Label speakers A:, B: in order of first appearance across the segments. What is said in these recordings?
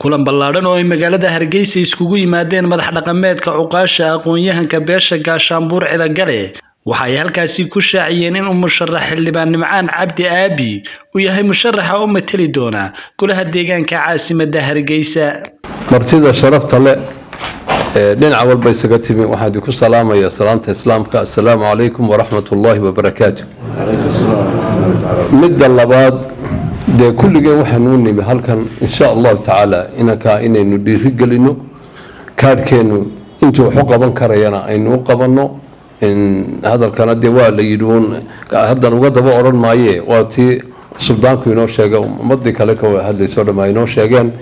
A: Kulan ballaadhan oo ay magaalada Hargeysa iskugu yimaadeen madax dhaqameedka, cuqaasha, aqoon-yahanka beesha Gaashaanbuur Cidagale waxa ay halkaasi ku shaaciyeen in uu musharax xildhibaan Nimcaan Cabdi Aabi uu yahay musharaxa u matali doona golaha deegaanka caasimadda Hargeysa.
B: Martida sharafta leh ee dhinaca walba isaga timi, waxaan idinku salaamayaa salaamta Islaamka: assalaamu calaykum waraxmat ullaahi wabarakaatu. Midda labaad, dee kulligeen waxaanu u nimi halkan, insha Allahu tacaala, inankaa inaynu dhiiri gelino, kaadhkeennu intuu wax u qaban karayana aynu u qabanno. Hadalkana dee waa la yidhi uun, haddan uga daba odhan maaye. Waa tii suldaanku inoo sheegay, ummadii kale ka hadlayso dham ay inoo sheegeen.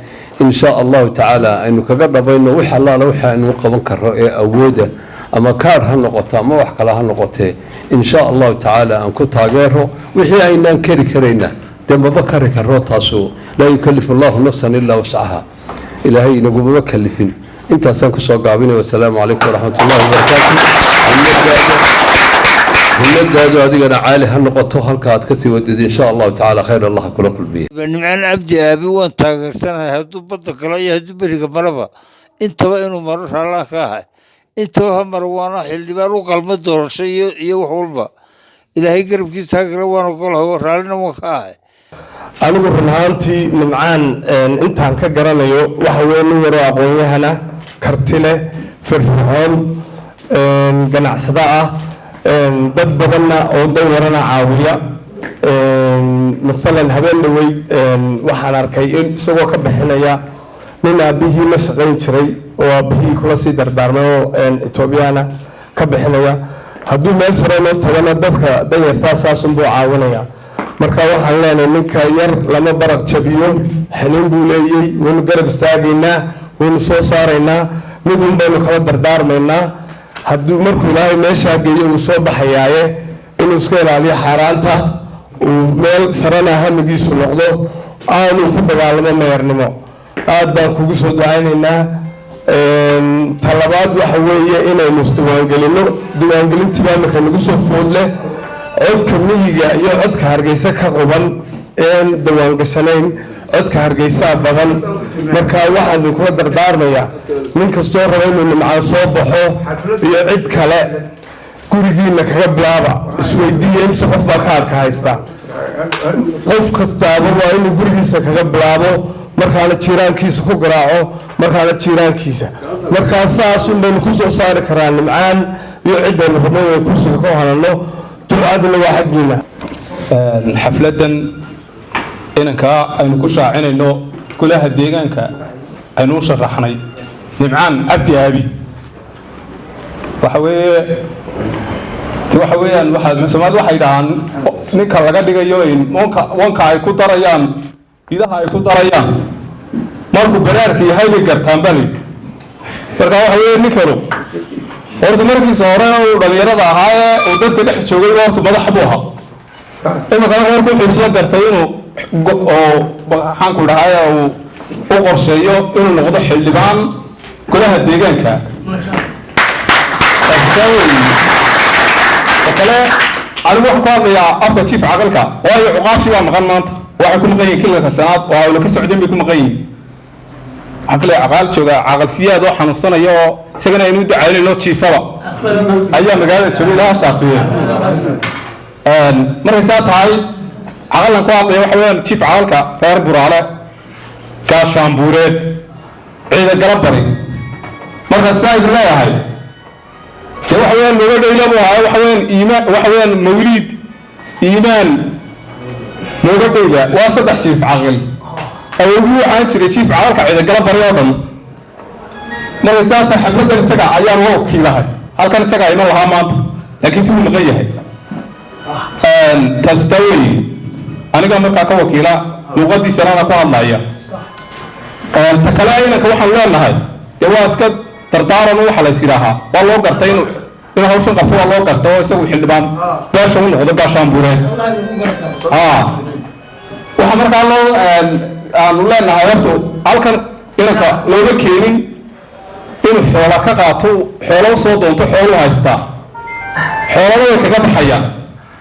B: Insha Allahu tacaala aynu kaga dhabayno wax allaala waxa aynu u qaban karo ee awooda, ama kaadh ha noqoto ama wax kale ha noqotee. Insha Allahu tacaala aan ku taageero. Wixii aynaan keri karayna dee maba kari karo. Taasu laa yukalifu Allahu nafsan ilaa wuscaha, Ilaahay inagumama kalifin. Intaasaan kusoo gaabinay. Wasalaamu calaykum waraxmat ullahi wabarakaatu. Himadaadu adigana caali ha noqoto, halka aad kasii wadid, insha Allahu tacaala khayr Allah kula kulmiye.
C: Nimcaan Cabdi Aabi waan taageersanahay. Hadduu badda galo iyo hadduu beriga maraba, intaba inuu maro raallaan ka ahay. Intaba ha maro, waana xildhibaan u qalmo doorasho iyo wax walba. Ilaahay garabkiisa ha gala, waan ogolahay, raallina waan ka ahay.
D: Anigu run ahaantii Nimcaan intaan ka garanayo waxa weye nin yaroo aqoon-yahana, karti leh, firfircoon, ganacsado ah, dad badanna oo danyarana caawiya. Maalan habeen dhaweyd waxaan arkay in isagoo ka bixinaya nin aabbihii la shaqayn jiray oo aabbihii kula sii dardaarmay oo Etoobiyana ka bixinaya. Hadduu meel sare loo tagana, dadka danyartaa saasunbuu caawinaya. Marka waxaan leenahay, ninka yar lama baraq jabiyo, xiniin buu leeyey. Waynu garab istaagaynaa, waynu soo saaraynaa. Mid un baynu kala dardaarmaynaa: hadduu markuu Ilaahay meeshaa geeyo, uu soo baxayaaye, inuu iska ilaaliyo xaaraanta, uu meel sarena hamigiisu noqdo, aanu ku dagaalamo meernimo. Aad baan kugu soo ducaynaynaa. Talabaad waxa weeye inaynu isdiiwaangelino. Diiwaangelintii baa imika nagu soo food leh. Codka miyiga iyo codka Hargeysa ka quban een diiwaangashanayn, codka Hargeysaa badan. Marka waxaan idinkula dardaarmayaa, nin kastoo raba inuu Nimcaan soo baxo iyo cid kale, gurigiina kaga bilaaba. Isweydiiya imse qof baa kaadhka haysta. Qof kastaaba waa inuu gurigiisa kaga bilaabo, markaana jiiraankiisa ku garaaco, markaana jiiraankiisa. Markaa saasun baynu ku soo saari karaa Nimcaan iyo ciddaynu rabno inay kursiga ku hanano. Ducaduna waa xaggiina.
E: Xafladdan inankaa aynu ku shaacinayno golaha deegaanka aynu u sharaxnay, Nimcaan Cabdi Aabi, waxa weeye de waxa weeyaan waxaa Soomaalida waxay dhahaan, ninka laga dhigayo wanka, wanka ay ku darayaan, idaha ay ku darayaan, markuu baraarka yahay bay gartaan baa layidhi. Marka waxa weeye, ninkanu horta markiisa hore uu dhalinyarada ahaa ee uu dadka dhex joogay, horta madax buu ahaa. Iminkana reerku wuxuu isla gartay inuu oo maxaan ku dhahay uu u qorsheeyo inuu noqdo xildhibaan golaha deegaanka. Taasi weeye. Kale, anigu waxaan ku hadlayaa afka jiif caqalka, waayo cuqaashii baa maqan maanta. Waxay ku maqan yihiin kilalka shanaad oo hawlo ka socdeen bay ku maqan yihiin. Waxaan filaya caqaal jooga, caqal Siyaad oo xanuunsanaya oo isagana aynu u ducaynayno, jiifaba ayaa magaalada jooga. Ilaha shaafiye. Markay saa tahay, caqalan ku hadlaya waxa weeyaan jiif caqalka reer Buraale Gaashaanbuureed Ciida Galabari. Marka saa idin leeyahay, dee waxa weeyaan looga dhayla buu ahaa. Waxa weeyaan Iimaan, waxa weeyaan Mawliid Iimaan looga dhayla, waa saddex jiif caqil. Awogii waxaan jiray jiif caqalka Ciidagala Bari oo dhan. Marka saa tahay, xafladdan isaga ayaan uga wakiilahay halkan. Isagaa iman lahaa maanta, laakiin tuu maqan yahay. Taasi taa weeye. Aniga markaa ka wakiila, luuqadiisana ku hadlaya. Ta kale, inanka waxaan leenahay, dee waa iska dardaaran. Waxa la is yidhaahaa, waa loo gartay inuu hawshan qabto, waa loo gartay oo isagu xildhibaan beesha u noqdo Gaashaanbuureed. Waxaa markaa loo aanu leenahay, horta halkan inanka looga keenin inuu xoola ka qaato, xoolo usoo doonto. Xoolu haystaa, xoolana way kaga baxayaan.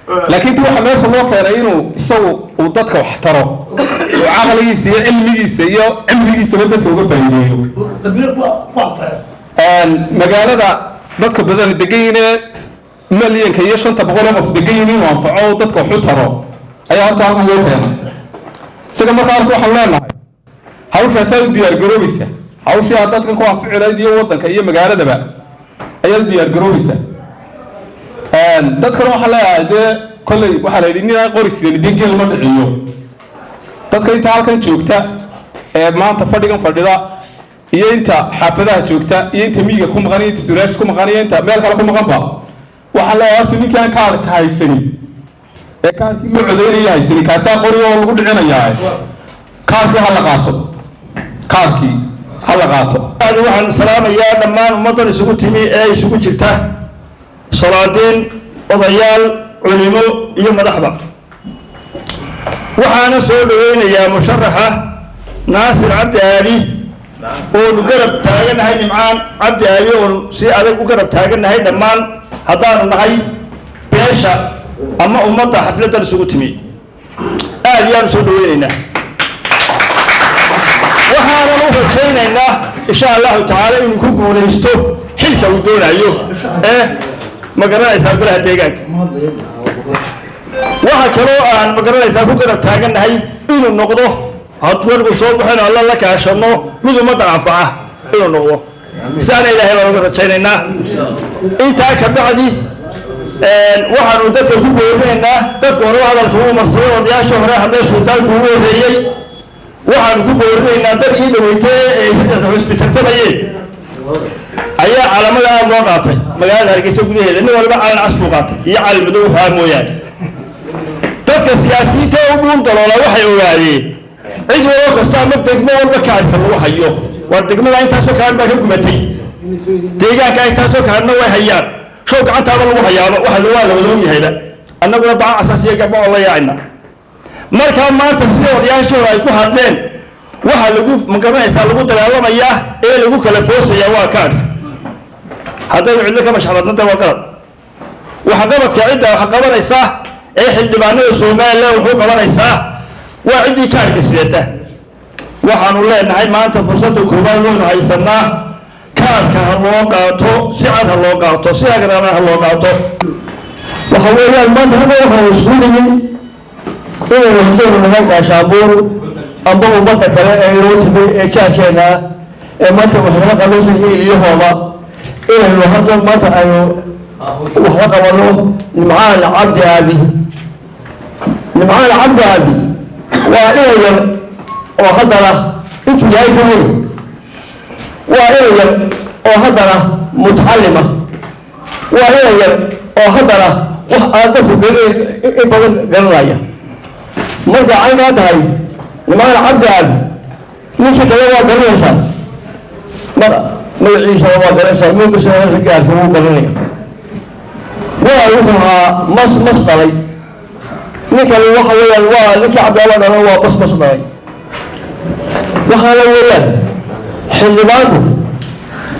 E: Laakiin ti waxaa meesha loo keenay inuu isagu uu dadka wax taro, uu caqligiisa iyo cilmigiisa iyo cimrigiisaba dadka uga faa'iideeyo. Magaalada dadka badan degan yihiin, 1,500,000 qof degan yihiin, inuu anfaco oo dadka wax u taro ayaa horta halkan loo keenay isaga. Markaa horta waxaan leenahay hawshaasaa u diyaar garoobaysa, hawshii aad dadkan ku anfici lahayd iyo waddanka iyo magaaladaba ayaad u diyaar garoobaysa. Dadkana waxaan leeyahay, dee kolley waxaa la yidhi nin aan qori sidan dee geel ma dhiciyo. Dadka inta halkan joogta ee maanta fadhigan fadhida iyo inta xaafadaha joogta iyo inta miyiga ku maqan iyo inta tuulaasha ku maqan iyo inta meel kale ku maqanba, waxaan leeyahay horta ninkii aan kaarka haysanin ee kaarkii loo codeynaya haysanin, kaasaa qori oo lagu dhicinayaa, kaarkii ha la qaato, kaarkii ha la qaato.
F: Waxaan salaamayaa dhammaan ummaddan isugu timi ee isugu jirta salaadiin, odayaal, culimo iyo madaxba. Waxaana soo dhaweynayaa musharaxa Naasir Cabdi Aabi oonu garab taaganahay, Nimcaan Cabdi Aabi oonu si adag u garab taagannahay dhammaan haddaanu nahay beesha ama ummadda xafladdan isugu timi. Aad iyaanu soo dhaweynaynaa, waxaanan u rajaynaynaa insha Allahu tacaala inuu ku guulaysto xilka uu doonayo ee ma garanaysaa golaha deegaanka. Waxa kaloo aan ma garanaysaa ku garab taagannahay inuu noqdo, hadduu soo baxo, Alla la kaashano, mid ummadda anfaca inuu noqdo. Saana Ilaahay baan uga rajaynaynaa. Intaa ka bacdi, waxaanu dadka ku boorinaynaa, dadka hore hadalka uu marsaday, odayaasha hore hadlay, suldaanku ugu horeeyey, waxaanu ku boorinaynaa dadkii dhaweytay ee saddexda xusbi tartamayeen ayaa calamada aada loo qaatay magaalada Hargeysa gudaheeda. Nin waliba calan cas buu qaatay iyo calan madow waxaa mooyaane. Dadka siyaasiyiinta u dhuun daloola waxay ogaadeen cid waloo kasta ama degmo walba kaadhka lagu hayo. Waa degmada intaasoo kaadh baa ka gubatay, deegaanka intaasoo kaadhna way hayaan, show gacantaaba lagu hayaaba waxa waa la wada ogyahayba. Annaguna baca casaas iyo gabma oo la yaacina. Markaa maanta sida odayaashooda ay ku hadleen, waxaa lagu magaranaysaa lagu dagaalamayaa ee lagu kala foosayaa waa kaadhka. Haddaynu cidlo ka mashxamadnada waa qalad. Waxqabadka cidda wax qabanaysaa ee xildhibaanada Somaliland wuxuu qabanaysaa waa ciddii kaadhka sidata. Waxaanu leenahay maanta fursadda koowaad waynu haysanaa, kaadhka ha loo qaato, si cad ha loo qaato, si agrana ha loo qaato.
G: Waxa weeyaan maanta hadda waxaanu isku nimin inaynu haddaynu nahay Gaashaabuur amba ummadda kale ee inoo timi ee jaarkeena ah ee maanta waxnala qabanaysa hiil iyo hooba, inaynu hadda maanta aynu wax la qabano Nimcaan Cabdi Aabi. Nimcaan Cabdi Aabi waa inay yar oo haddana intuu yahay ka weyn, waa inay yar oo haddana mutacalima, waa inay yar oo haddana wax aan dadku garanayn in badan garanaya. Marka caynkaa tahay, Nimcaan Cabdi Aabi ninkii dhala waa garanaysaa, magaciisana waa garanaysaa, mulkiisana gaarka wuu garanaya. Waa wuxuu ahaa mas mas dhalay ninkani. Waxa weeyaan waa ninkii Cabdialla dhalo, waa mas mas dhalay. Waxaana weeyaan xildhibaanku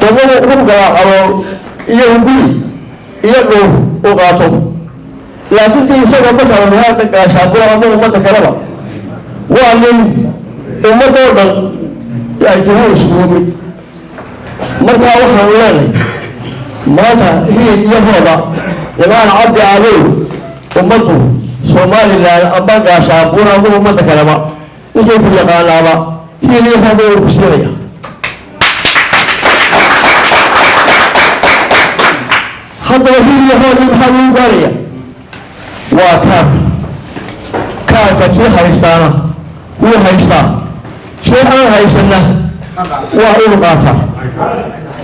G: dabadu u garaacabo iyo hunguri iyo dhowr u qaato, laakiin dii isaga markaa magaalada Gaashaabura ama ummadda kaleba waa nin ummadoo dhan ay tahay isugu mid. Markaa waxaanu leenahay maanta hiil iyo hooba Nimcaan Cabdi Aabow, ummaddu Somaliland amba Gaashaabura ama ummadda kaleba ninkay ku yaqaanaaba hiil iyo hooba uu ku siinaya. Haddaba hiil iyo hoobi maxaa lagu gaaraya? Waa kaarka. Kaarka kii haystaana wuu haystaa, kii aan haysanna waa inuu qaataa.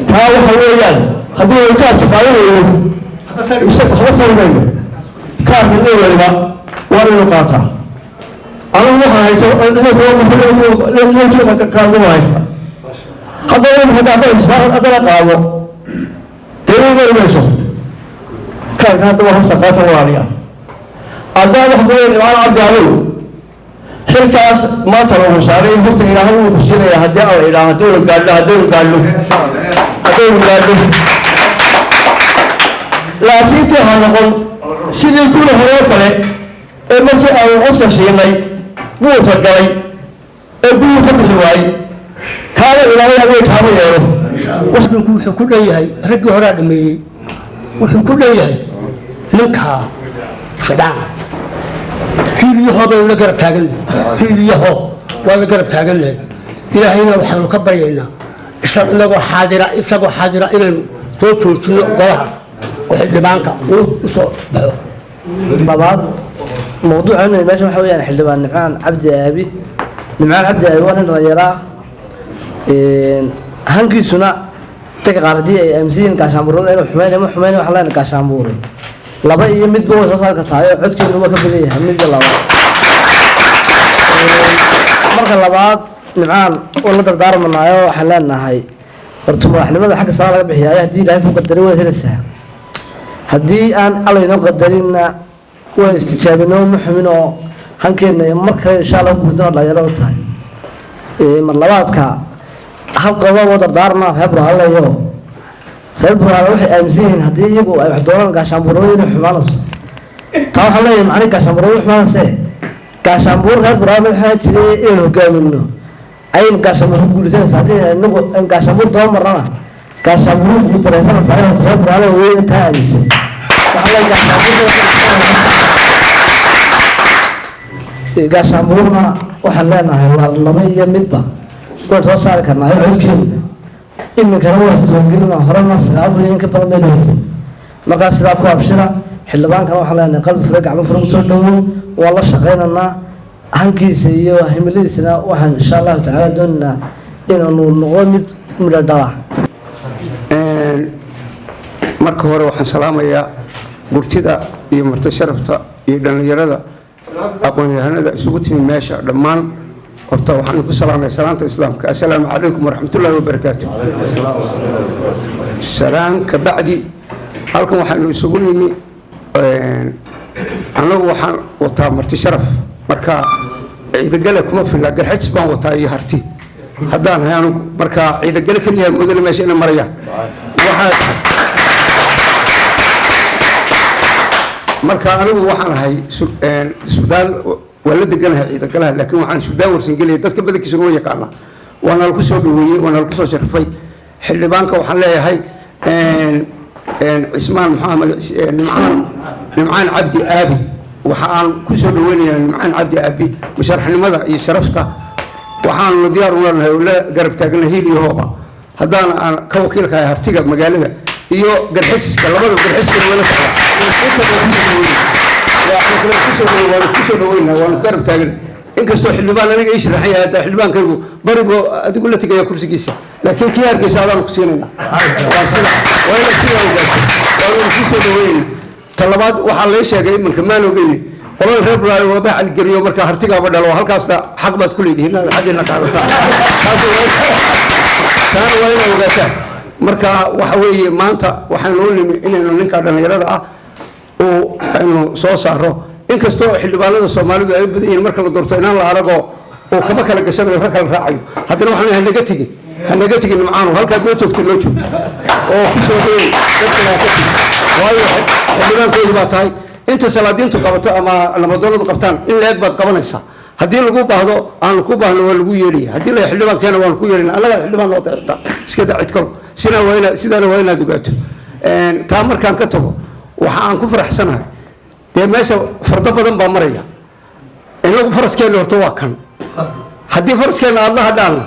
G: Taa waxa weeyaan haddii uu kaarka qaadan weyno waxba tari mayno. Kaarka nin waliba waa inuu qaataa. Anigu waxaan haysto kaarkuma haysta, haddana haddana qaado dee way mari mayso kaarka. Hadda waa horta qaata walaaliyaa. Haddaan waxa ku leeyahay Nimcaan Cabdi Adow, xilkaas maanta lagu saaray horta Ilaahay wuu ku siinayaa haddii alla idhaah, haddaynu gaadho, haddaynu gaadho, haddaynu gaadho. Laakiin tii ha noqon Sidii kula horoo kale ee markii aanu codka siinay buurka galay ee guyuu ka bixi waayey, kaana Ilaahay adiga kaama yeelo.
H: Wadanku wuxuu ku dhan yahay, raggii horaa dhameeyey, wuxuu ku dhan yahay ninkaa Shidhaan. Hiil iyo hoo baynu la garab taagannahay, hiil iyo hoo waa la garab taagannahay. Ilaahayna waxaanu ka baryaynaa isagoo xaadira inaynu soo joojino golaha oo xildhibaanka uu usoo baxo.
I: Labaad, mawduuca meesha waxa weeyaan xildhibaan Nimcaan Cabdi Aabi. Nimcaan Cabdi Aabi waa nin dhalinyaro ah, hankiisuna dadka qaar haddii ay aaminsan yihiin gaashaanbuurada inuu xumeyn ma xumeyn, waxaan leenahay gaashaanbuure laba iyo midba way soo saari kartaa oo codkeenu waa ka badan yahay midda labaad. Marka labaad, Nimcaan waan la dardaarmanaayo. Waxaan leenahay horta madaxnimada xagga sare laga bixiyaayo. Haddii Ilaahay ku qadarin, waad helaysaa. Haddii aan Alla inoo qadarinna, waan istijaabinoo ma xumin oo hankeena mar kale insha Allah ku gudno dhalinyarada tahay. Mar labaadka, hal qodob oo dardaarma reer Burhalayo. Reer Burhale waxay aaminsan yihiin haddii iyagu ay wax doonaan gaashaanbuurnimada inay xumaanayso. Taa waxaan leeyahay, macnihi gaashaanbuurnimada xumaanayse, gaashaanbuur reer Burhale madaxaa jiray inaynu hogaamino ayaynu gaashaanbuur ku guulaysanaysa. Haddii inagu gaashaanbuur daba marnana, gaashaanbuur ku guuldaraysanaysa. Ay horta reer Burhale weyn taa aaminsan, waxaa leeyahay gaashaanbuurna waxaan leenahay waa laba iyo midba waan soo saari karnaa codkeena. Iminkana waa isdiiwaangelina, horena 9,000 in ka badan baynu haysan. Markaa sidaa ku abshira. Xildhibaankana waxaan leenahay qalbi fure, gacmo fure kusoo dhawow. Waan la shaqaynaynaa. Hankiisa iyo himiladiisana waxaan insha Allahu tacaala doonaynaa inaanu noqdo mid midho dhala.
J: Marka hore waxaan salaamayaa gurtida iyo marti sharafta iyo dhallinyarada aqoon-yahanada isugu timi meesha dhammaan. Horta waxaan ku salaamaya salaanta Islaamka: assalaamu calaykum waraxmatullaahi wabarakaatu. Salaan ka bacdi, halkan waxaanu isugu nimi, annagu waxaan wataa marti sharaf. Marka Ciidagale kuma filla, Garxajis baan wataa iyo Harti haddaan hay anugu. Marka Ciidagale keliya mudane meesha ina marayaan waxaas. Marka anigu waxaan ahay Suldaan, waa la deganahay Ciidagalaha, laakiin waxaan Suldaan Warsangelaya. Dadka badankiisuna waa yaqaanaa. Waana lagu soo dhaweeyey, waana lagu soo sharfay. Xildhibaanka waxaan leeyahay Cismaan Maxamed Nimcaan, Nimcaan Cabdi Aabi. Waxa aan ku soo dhaweynayaa Nimcaan Cabdi Aabi musharaxnimada iyo sharafta. Waxaanu diyaar u leenahay oo la garab taagna hiil iyo hooba, haddaan aan ka wakiilkahay Hartiga magaalada iyo Garxigsiska labada. Garxigsiska wala socda inta waanu kusoo dhaweynaa, waanu garab taagna. Inkastoo xildhibaan aniga ii sharaxan yahay, hataa xildhibaankaygu baribo adigu la tegaya kursigiisa, laakiin kii Hargeysa adaanu ku siinayna. Waa sida, waa inaad sidaa ogaato. Waanu kusoo dhaweynayna. Ta labaad, waxaa lay sheegay iminka, maan ogeyne, qolada reer Bulaale waa baa caligeliyo. Marka Hartigaaba dhalo, halkaasna xaq baad ku leedihiin inaad xaggiina qaadataan. Taana waa inaad ogaataan. Marka waxa weeye, maanta waxaanu u nimi inaynu ninka dhallinyarada ah uu aynu soo saaro. Inkastoo xildhibaanada Soomaalidu ay u badan yihiin marka la doorto inaan la aragoo uu kaba kala gashanayo, ka kala raacayo, haddana waxaan hanaga tegin, hanaga tegin Nimcaano. Halkaad noo joogto noo joog oo ku soo dhawow dadkana ha ka tegin, waayo xildhibaankoodu baa tahay. Inta salaadiintu qabato ama nabaddoonadu qabtaan in leeg baad qabanaysaa. Haddii lagu baahdo, aanu ku baahno, waa lagu yeedhaya. Haddii la xildhibaankeena, waanu ku yeedhina. Annagaa xildhibaan loo taxirtaa, iska daa cid kalo. Sidaa waa inaad, sidaana waa inaad ogaato. Taa markaan ka tago, waxa aan ku faraxsanahay, dee meesha fardo badan baa maraya. Inagu faraskeenna horta waa kan. Haddii faraskeenna aada la hadhaanna,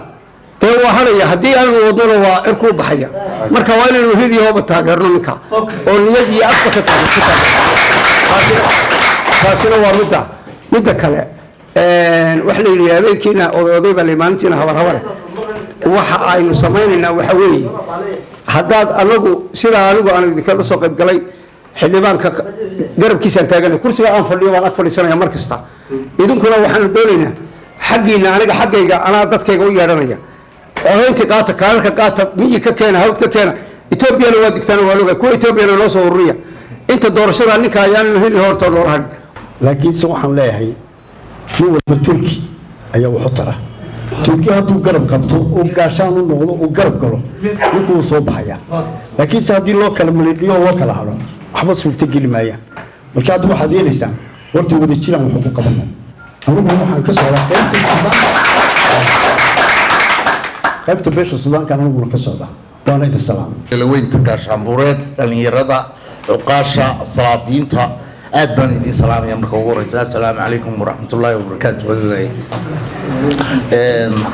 J: dee waa hadhaya. Haddii aanu wadnona, waa cirkuu baxaya. Marka waa inaynu hil iyo hooba taageerno ninka oo niyad iyo afka ka ku taageerno. Taasina waa midda. Midda kale, waxa la yidhi habeenkiina oday oday baa la, maalintiina habar habare. Waxa aynu samaynaynaa waxa weeye, haddaad anagu sidaa anigu aan idinkala soo qayb galay, xildhibaanka garabkiisaan taaganay, kursiga aan fadhiyo baan ag fadhiisanaya mar kasta. Idinkuna waxaanu doonaynaa xaggiina, aniga xaggayga anaa dadkayga u yeedhanaya. Codaynti qaata, kaararka qaata, miyi ka keena, hawd ka keena. Etoobiyana waa digtaan, waa loga kuwa Etoobiyana noo soo ururiya inta doorashada. Ninka ayaanu heli horta noola hadhin.
K: Laakiinse waxaan leeyahay, nin walba tulki ayaa waxu tara. Tulki hadduu garab qabto uu gaashaan u noqdo, uu garab galo, ninku wuu soo baxayaa. Laakiinse haddii loo kala malidhiyo oo loo kala hado, waxba suurtogeli maayaan. Marka hadda waxaad yeelaysaan horta wada jiraan wuxuu ku qabano. Anigu waxaan ka socdaa qaybta Suudaan, qaybta beesha Suudaankan aniguna ka socdaa, waana idin salaamay.
L: Weynta Gaashaanbuureed, dhalinyarada, cuqaasha, salaadiinta, aad baan idiin salaamaya. Marka ugu horeysa, assalaamu calaykum waraxmatullaahi wabarakaatu.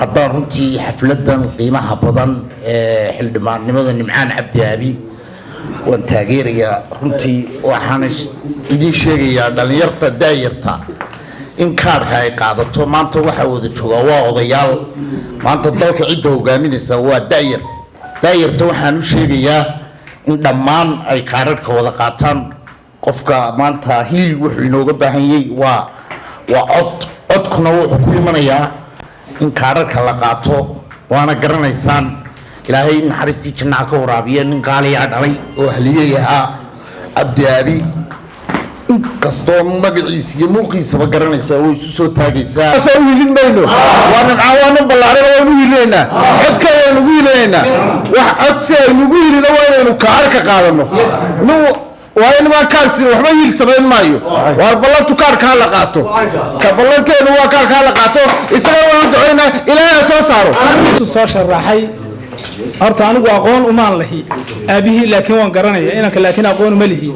L: Haddaan runtii xafladan qiimaha badan ee xildhibaannimada Nimcaan Cabdi Aabi waan taageerayaa. Runtii waxaan idiin sheegayaa dhalinyarta daayarta in kaadhka ay qaadato. Maanta waxaa wada joogaa waa odayaal. Maanta dalka cidda hogaaminaysa waa daayar. Daayarta waxaan u sheegayaa in dhammaan ay kaadhadhka wada qaataan. Qofka maanta hiil wuxuu inooga baahan yahay waa cod. Codkuna wuxuu ku imanayaa in kaadhadhka la qaato, waana garanaysaan. Ilaahay naxariistii jannaha ka waraabiya, nin qaaliyaa dhalay oo haliyey ahaa Cabdi Aabi. Inkastoo magaciisa iyo muuqiisaba garanaysaa, way isu soo taagaysaa.
M: Soo u hilin mayno. Waa Nimcaan, waa nin ballaaran, waanu u hilinaynaa, codka waanu ugu hilinaynaa. Wax cod si aynu ugu hilino waa inaynu kaarka qaadano. Nin waayo nimaan kaar siin waxba hiil samayn maayo. Waar ballantu kaarka ha la qaato, ka ballanteenu waa kaarka ha la qaato. Isaga waanu ducaynaa, Ilaahay ha soo saaro.
N: Soo sharaxay horta anigu aqoon umaan lahi aabihii, laakiin waan garanaya inanka, laakiin aqoon uma lihi.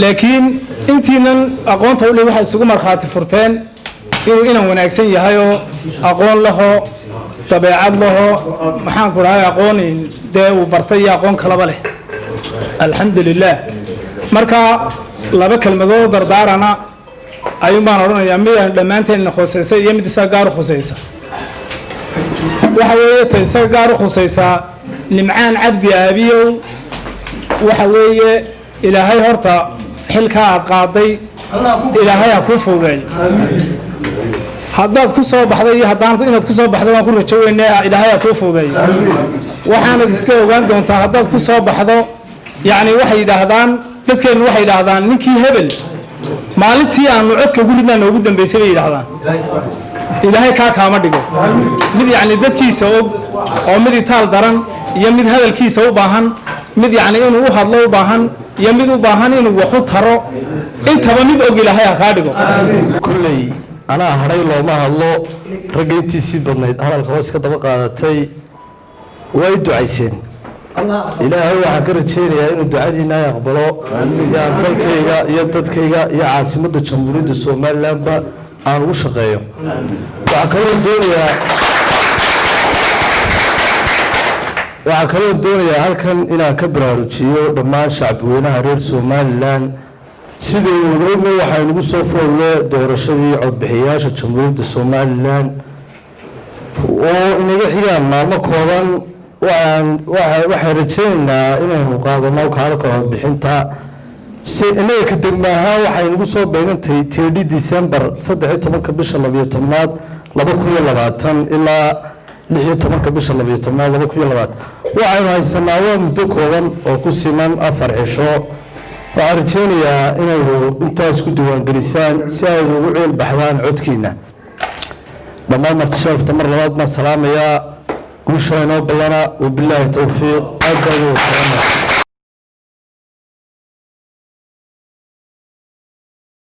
N: Laakiin intiinan aqoonta u lihi waxay isugu markhaati furteen inuu inan wanaagsan yahayoo aqoon lahoo, dabeecad lahoo, maxaan ku dhahay, aqoon dee uu bartay iyo aqoon kalaba leh, alxamdu lilah. Marka laba kelmadood dardaarana ayuun baan odhanayaa, mid aan dhammaanteedna khusaysa iyo mid isaga gaar u khusaysa. Waxa weeye ta isaga gaar u khusaysaa, Nimcaan Cabdi Aabiyow, waxa weeye Ilaahay horta xilkaa aad qaaday Ilaahay ha kuu fududeeyo. Haddaad ku soo baxday iyo haddaan inaad ku soo baxdo waan ku rajo weynaa, Ilaahay ha kuu fududeeyo. Waxaanad iska ogaan doontaa haddaad ku soo baxdo, yacni waxay yidhaahdaan dadkeennu, waxay yidhaahdaan ninkii hebel maalintii aanu codka ugu ridnaa noogu dambaysay bay yidhaahdaan. Ilaahay kaa kaama dhigo mid yacni dadkiisa og oo mid itaal daran iyo mid hadalkiisa u baahan, mid yacni inuu u hadlo u baahan iyo mid u baahan inuu wax u taro intaba mid og Ilaahay ha kaa dhigo.
G: Kulley anaa hadhay, looma hadlo. Ragga intiisii badnayd hadalka hoos ka daba qaadatay, way ducayseen. Ilaahay waxaan ka rajaynayaa inuu ducadiina ay aqbalo, si aan dalkayga iyo dadkayga iyo caasimadda Jamhuuriyadda Somalilandba aan ugu shaqeeyo. Waxaa kaloo doonayaa halkan inaan ka baraarujiyo dhammaan shacbiweynaha reer Somaliland. Sidaynu wada ogna, waxaa inagu soo foolle doorashadii codbixiyayaasha Jamhuuriyadda Somaliland oo inaga xigaan maalmo kooban. Waxaan rajaynaynaa inaynu qaadano kaararka codbixinta. Si inaga ka degma ahaan waxay nagu soo beegantahay 30 December, 13-ka bisha 12aad 2020 ilaa 16-ka bisha 12aad 2020. Waxaynu haysanaa waa muddo kooban oo ku siman 4 cisho. Waxaan rajaynayaa inaynu intaas ku diiwaangelisaan si aynu ugu ciil baxdaan codkiina. Dhammaan marti sharafta mar labaad baan salaamayaa. Guusha inoo ballana, wabilaahi towfiiq. Aad baa ugu wasalaamaya.